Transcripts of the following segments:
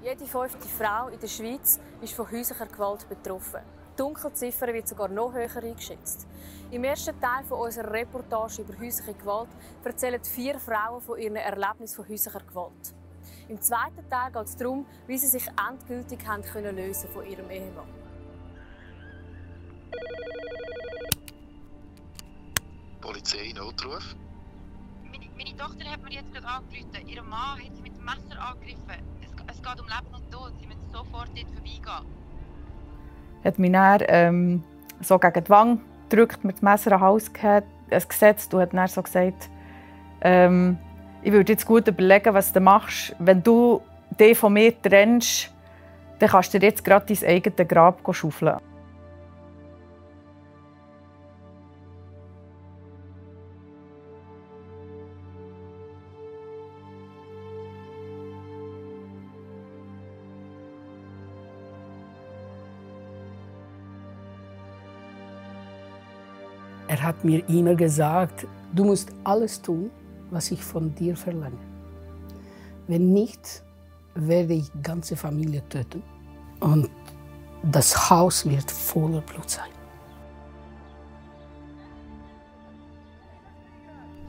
Jede 5. Frau in der Schweiz ist von häuslicher Gewalt betroffen. Die Dunkelziffer wird sogar noch höher eingeschätzt. Im ersten Teil unserer Reportage über häusliche Gewalt erzählen 4 Frauen von ihren Erlebnissen von häuslicher Gewalt. Im zweiten Teil geht es darum, wie sie sich endgültig lösen von ihrem Ehemann. Polizei, Notruf. Meine Tochter hat mir jetzt gerade angerufen. Ihr Mann hat sie mit dem Messer angegriffen. Es geht um Leben und Tod. Sie müssen sofort dort vorbeigehen. Hat mich dann so gegen die Wange gedrückt, mit dem Messer an den Hals gesetzt und hat dann so gesagt, ich würde jetzt gut überlegen, was du machst. Wenn du dich von mir trennst, dann kannst du dir jetzt gerade dein eigenes Grab schaufeln. Er hat mir immer gesagt, du musst alles tun, was ich von dir verlange. Wenn nicht, werde ich die ganze Familie töten. Und das Haus wird voller Blut sein.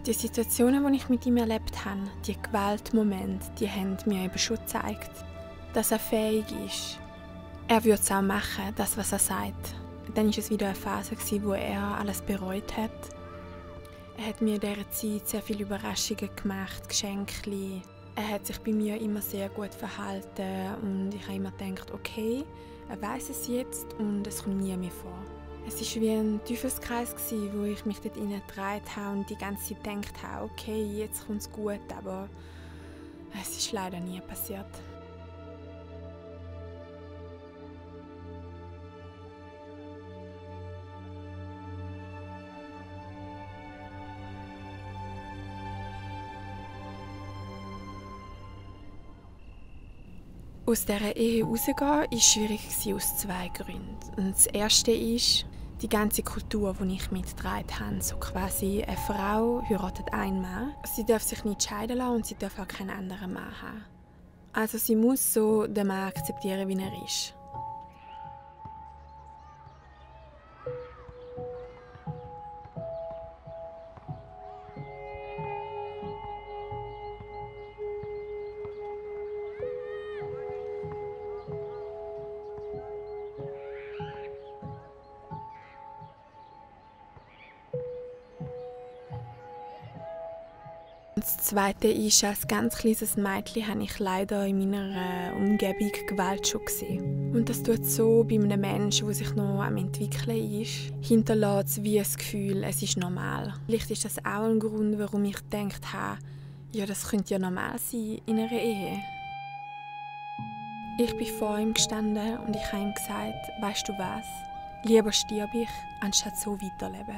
Die Situationen, die ich mit ihm erlebt habe, die Gewaltmomente, die haben mir eben schon gezeigt, dass er fähig ist. Er würde es auch machen, das, was er sagt. Dann war es wieder eine Phase, wo er alles bereut hat. Er hat mir in dieser Zeit sehr viele Überraschungen gemacht, Geschenke. Er hat sich bei mir immer sehr gut verhalten und ich habe immer gedacht, okay, er weiß es jetzt und es kommt nie mehr vor. Es war wie ein Teufelskreis, wo ich mich dort hineingedreht habe und die ganze Zeit gedacht habe, okay, jetzt kommt es gut, aber es ist leider nie passiert. Aus dieser Ehe rauszugehen war schwierig aus 2 Gründen. Und das erste ist die ganze Kultur, die ich mitgetragen habe. So quasi eine Frau heiratet einen Mann. Sie darf sich nicht scheiden lassen und sie darf auch keinen anderen Mann haben. Also sie muss so den Mann akzeptieren, wie er ist. Das Zweite ist, als ganz kleines Mädchen habe ich leider in meiner Umgebung Gewalt schon gesehen. Und das tut so bei einem Menschen, der sich noch am entwickeln ist, hinterlässt es wie ein Gefühl, es ist normal. Vielleicht ist das auch ein Grund, warum ich gedacht habe, ja, das könnte ja normal sein in einer Ehe. Ich bin vor ihm gestanden und ich habe ihm gesagt, weißt du was, lieber stirb ich, anstatt so weiterleben.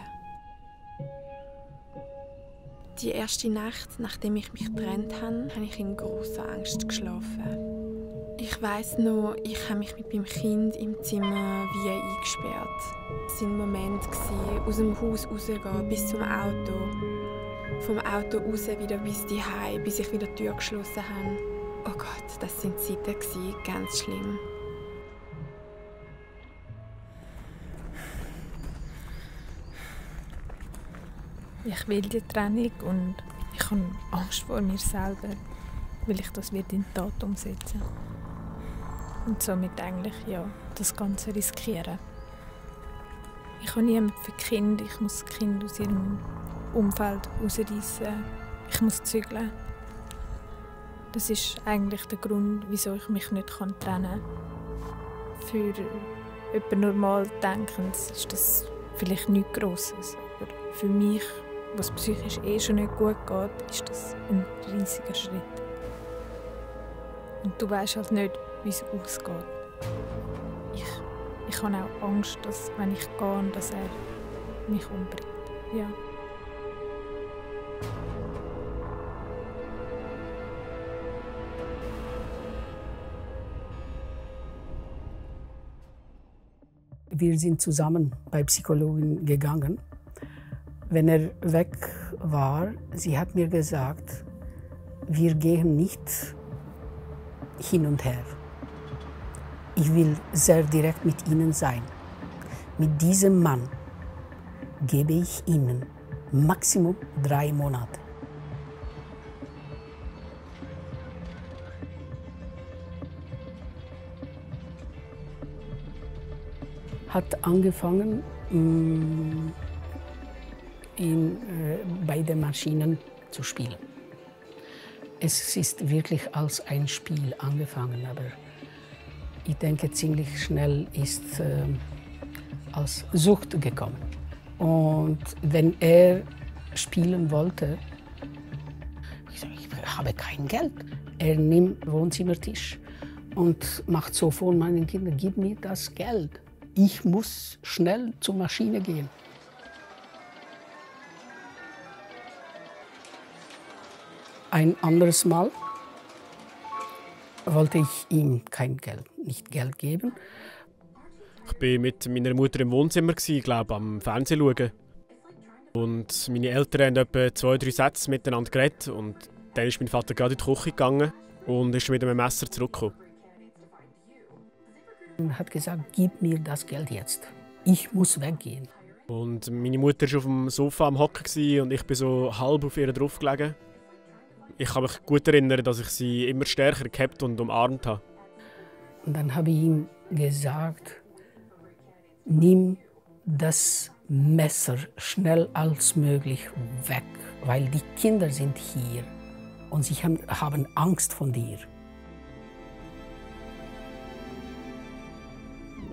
Die erste Nacht, nachdem ich mich getrennt habe, habe ich in großer Angst geschlafen. Ich weiss noch, ich habe mich mit meinem Kind im Zimmer wie eingesperrt. Es war ein Moment, aus dem Haus rauszugehen bis zum Auto. Vom Auto raus wieder bis daheim, bis ich wieder die Tür geschlossen habe. Oh Gott, das waren Zeiten, ganz schlimm. Ich will die Trennung und ich habe Angst vor mir selber, weil ich das in die Tat umsetzen will. Und somit eigentlich das Ganze riskieren. Ich habe niemanden für die Kinder, ich muss das Kind aus ihrem Umfeld rausreißen, ich muss zügeln. Das ist eigentlich der Grund, wieso ich mich nicht trennen kann. Für jemanden normal denkend ist das vielleicht nichts Grosses, aber für mich, was psychisch schon nicht gut geht, ist das ein riesiger Schritt. Und du weisst halt nicht, wie es ausgeht. Ich habe auch Angst, dass, wenn ich gehe, dass er mich umbringt. Ja. Wir sind zusammen bei Psychologin gegangen. Wenn er weg war, sie hat mir gesagt, wir gehen nicht hin und her. Ich will sehr direkt mit Ihnen sein. Mit diesem Mann gebe ich Ihnen Maximum 3 Monate. Hat angefangen bei den Maschinen zu spielen. Es ist wirklich als ein Spiel angefangen, aber ich denke, ziemlich schnell ist als Sucht gekommen. Und wenn er spielen wollte, ich sage, ich habe kein Geld. Er nimmt den Wohnzimmertisch und macht so vor meinen Kindern, gib mir das Geld. Ich muss schnell zur Maschine gehen. Ein anderes Mal wollte ich ihm nicht Geld geben. Ich war mit meiner Mutter im Wohnzimmer, glaube am Fernsehen schauen. Und meine Eltern haben etwa 2-3 Sätze miteinander geredet. Und dann ist mein Vater gerade in die Küche gegangen und ist mit einem Messer zurückgekommen. Er hat gesagt, gib mir das Geld jetzt. Ich muss weggehen. Und meine Mutter war auf dem Sofa am Hocken und ich bin so halb auf ihr drauf gelegen. Ich kann mich gut erinnern, dass ich sie immer stärker gehabt und umarmt habe. Und dann habe ich ihm gesagt, nimm das Messer schnell als möglich weg, weil die Kinder sind hier und sie haben Angst von dir.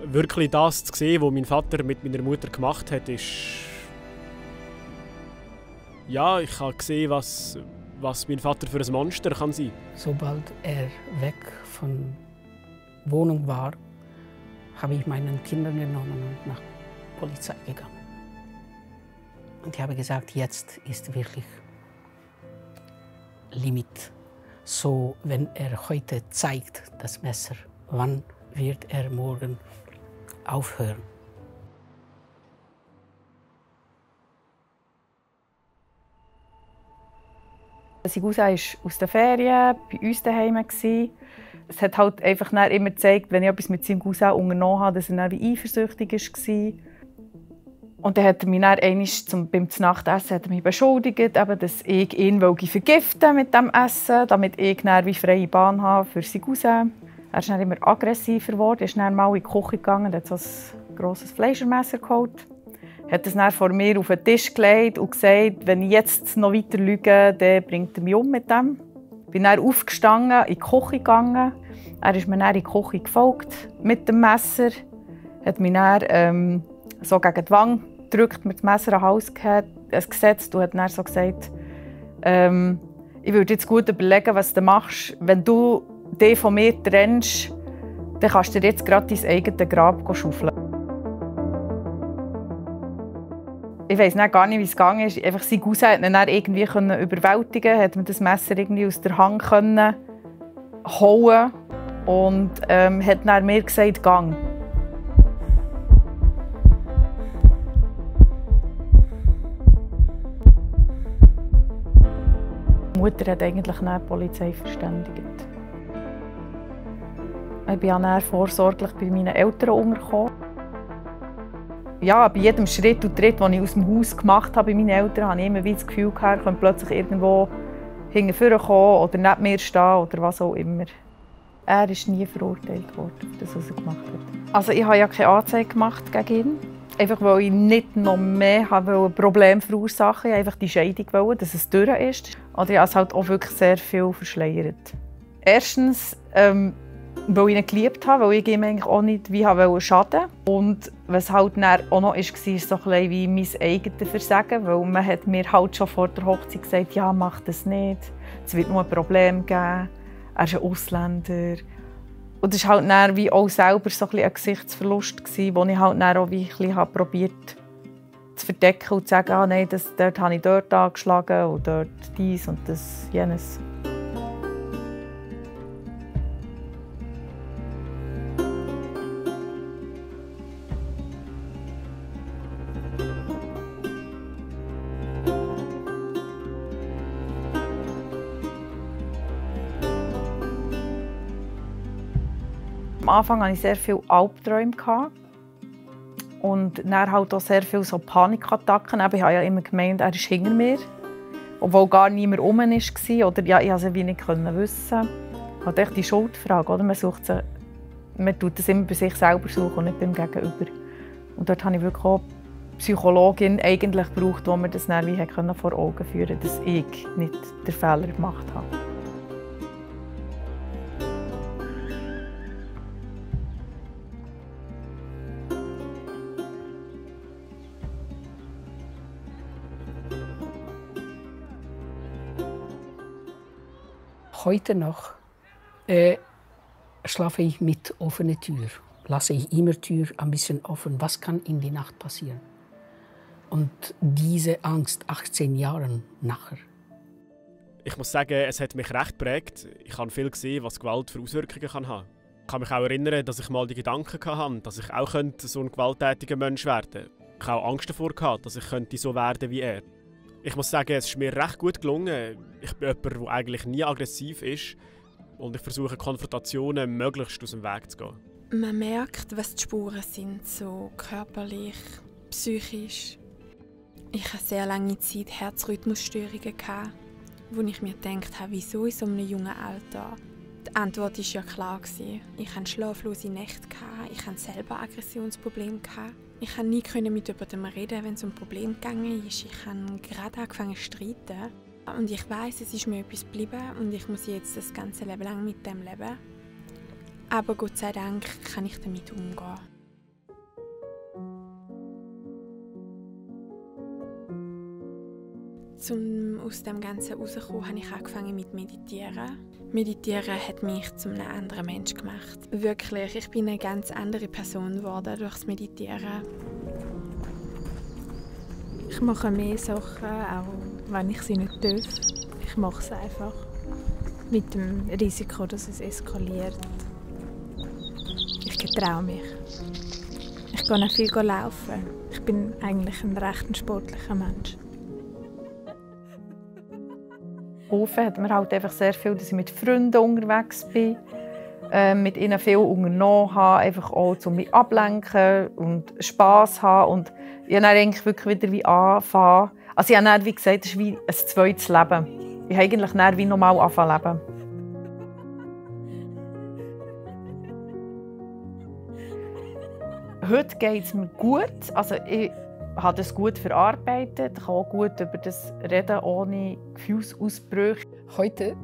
Wirklich das zu sehen, was mein Vater mit meiner Mutter gemacht hat, ist... Ja, ich habe gesehen, was mein Vater für ein Monster kann sein. Sobald er weg von der Wohnung war, habe ich meinen Kindern genommen und nach der Polizei gegangen. Und ich habe gesagt, jetzt ist wirklich Limit. So, wenn er heute zeigt, das Messer, wann wird er morgen aufhören? Sigusa war aus den Ferien bei uns daheim. Es hat halt einfach immer gezeigt, wenn ich etwas mit seinem Cousin unternommen habe, dass er dann wie eifersüchtig war. Und dann hat er mich dann einmal beim Nachtessen beschuldigt, eben, dass ich ihn vergiften mit dem Essen, damit ich dann wie freie Bahn habe für seinen Cousin. Er ist dann immer aggressiver geworden, ist dann mal in die Küche gegangen und hat so ein grosses Fleischermesser geholt. Er hat es dann vor mir auf den Tisch gelegt und gesagt, wenn ich jetzt noch weiter lüge, dann bringt er mich um mit dem. Ich bin dann aufgestanden, in die Küche gegangen. Er ist mir dann in die Küche gefolgt mit dem Messer. Er hat mich dann so gegen die Wange gedrückt, mit dem Messer an den Hals gesetzt und hat dann so gesagt, ich würde jetzt gut überlegen, was du machst. Wenn du dich von mir trennst, dann kannst du dir jetzt gerade dein eigenes Grab schaufeln. Ich weiss gar nicht, wie es gegangen ist. Einfach sein Cousin konnte ihn dann irgendwie überwältigen, hat mir das Messer irgendwie aus der Hand holen und hat dann mir gesagt, gang. Die Mutter hat eigentlich die Polizei verständigt. Ich bin dann vorsorglich bei meinen Eltern untergekommen. Ja, bei jedem Schritt und Tritt, den ich aus dem Haus gemacht habe bei meinen Eltern, habe ich immer das Gefühl gehabt, ich könnte plötzlich irgendwo hinterher kommen oder neben mir stehen oder was auch immer. Er ist nie verurteilt worden für das, was er gemacht hat. Also ich habe ja keine Anzeige gemacht gegen ihn. Einfach weil ich nicht noch mehr Probleme verursachen wollte. Ich wollte einfach die Scheidung wollen, dass es durch ist. Oder ich habe es halt auch wirklich sehr viel verschleiert. Erstens, weil ich ihn geliebt habe, weil ich ihm eigentlich auch nicht schaden wollte. Und was halt dann auch noch war, ist so ein bisschen wie mein eigenes Versagen. Weil man hat mir halt schon vor der Hochzeit gesagt, ja, mach das nicht. Es wird nur ein Problem geben. Er ist ein Ausländer. Und das war halt dann wie auch selber so ein Gesichtsverlust, den ich halt dann auch wie ein probiert zu verdecken und zu sagen, ah, nein, dort habe ich dort angeschlagen und dort dies und das, jenes. Am Anfang hatte ich sehr viele Albträume. Und dann halt auch sehr viele so Panikattacken. Ich habe ja immer gemeint, er ist hinter mir. Obwohl gar niemand rum war. Oder ja, ich konnte es wie nicht wissen. Halt echt die Schuldfrage. Oder? Man tut es immer bei sich selber suchen und nicht beim Gegenüber. Und dort habe ich wirklich auch eine Psychologin eigentlich gebraucht, die mir das dann wie vor Augen führen konnte, dass ich nicht den Fehler gemacht habe. Heute noch schlafe ich mit offener Tür. Lasse ich immer die Tür ein bisschen offen. Was kann in die Nacht passieren? Und diese Angst 18 Jahre nachher. Ich muss sagen, es hat mich recht geprägt. Ich habe viel gesehen, was Gewalt für Auswirkungen haben kann. Ich kann mich auch erinnern, dass ich mal die Gedanken hatte, dass ich auch so ein gewalttätiger Mensch werden könnte. Ich habe auch Angst davor, dass ich so werden könnte wie er. Ich muss sagen, es ist mir recht gut gelungen. Ich bin jemand, der eigentlich nie aggressiv ist. Und ich versuche, Konfrontationen möglichst aus dem Weg zu gehen. Man merkt, was die Spuren sind, so körperlich, psychisch. Ich hatte sehr lange Zeit Herzrhythmusstörungen, wo ich mir gedacht habe, wieso in so einem jungen Alter? Die Antwort war ja klar. Ich hatte schlaflose Nächte, ich hatte selber Aggressionsprobleme. Ich konnte nie mit jemandem reden, wenn es um Probleme ging. Ich habe gerade angefangen zu streiten. Und ich weiss, es ist mir etwas geblieben und ich muss jetzt das ganze Leben lang mit dem leben. Aber Gott sei Dank kann ich damit umgehen. Um aus dem Ganzen rauszukommen, habe ich angefangen mit Meditieren. Meditieren hat mich zu einem anderen Mensch gemacht. Wirklich, ich bin eine ganz andere Person geworden durch das Meditieren. Ich mache mehr Sachen, auch wenn ich sie nicht darf. Ich mache es einfach. Mit dem Risiko, dass es eskaliert. Ich getraue mich. Ich gehe auch viel laufen. Ich bin eigentlich ein recht sportlicher Mensch. Geholfen hat mir halt einfach sehr viel, dass ich mit Freunden unterwegs bin, mit ihnen viel unternommen habe, einfach auch um mich ablenken und Spass haben. Und ich habe dann eigentlich wirklich wieder wie angefangen. Also ich habe dann, wie gesagt, es ist wie ein zweites Leben. Ich habe eigentlich dann wie normal angefangen zu leben. Heute geht es mir gut. Also ich habe das gut verarbeitet. Ich kann auch gut über das reden, ohne Gefühlsausbrüche. Heute,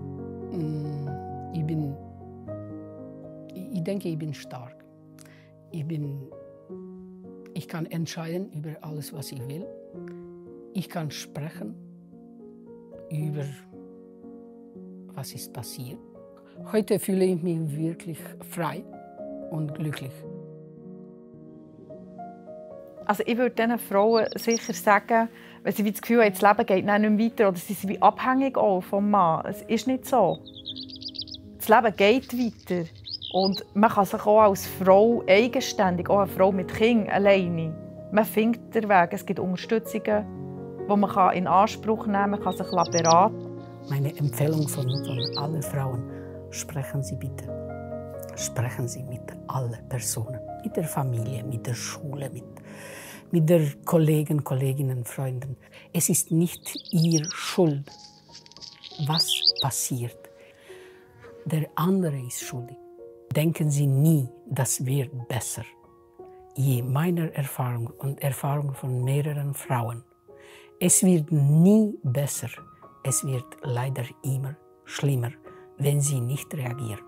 ich denke, ich bin stark. Ich kann entscheiden über alles, was ich will. Ich kann sprechen über was ist passiert. Heute fühle ich mich wirklich frei und glücklich. Also ich würde diesen Frauen sicher sagen, wenn sie das Gefühl haben, das Leben geht nicht mehr weiter oder sie sind wie abhängig auch vom Mann. Es ist nicht so. Das Leben geht weiter. Und man kann sich auch als Frau eigenständig, auch eine Frau mit Kindern alleine, man findet den Weg. Es gibt Unterstützungen, die man in Anspruch nehmen kann. Man kann sich beraten. Meine Empfehlung von allen Frauen, sprechen Sie bitte. Sprechen Sie mit allen Personen. Mit der Familie, mit der Schule, mit den Kollegen, Kolleginnen, Freunden. Es ist nicht Ihre Schuld, was passiert. Der andere ist schuldig. Denken Sie nie, das wird besser. Je meiner Erfahrung und Erfahrung von mehreren Frauen, es wird nie besser. Es wird leider immer schlimmer, wenn Sie nicht reagieren.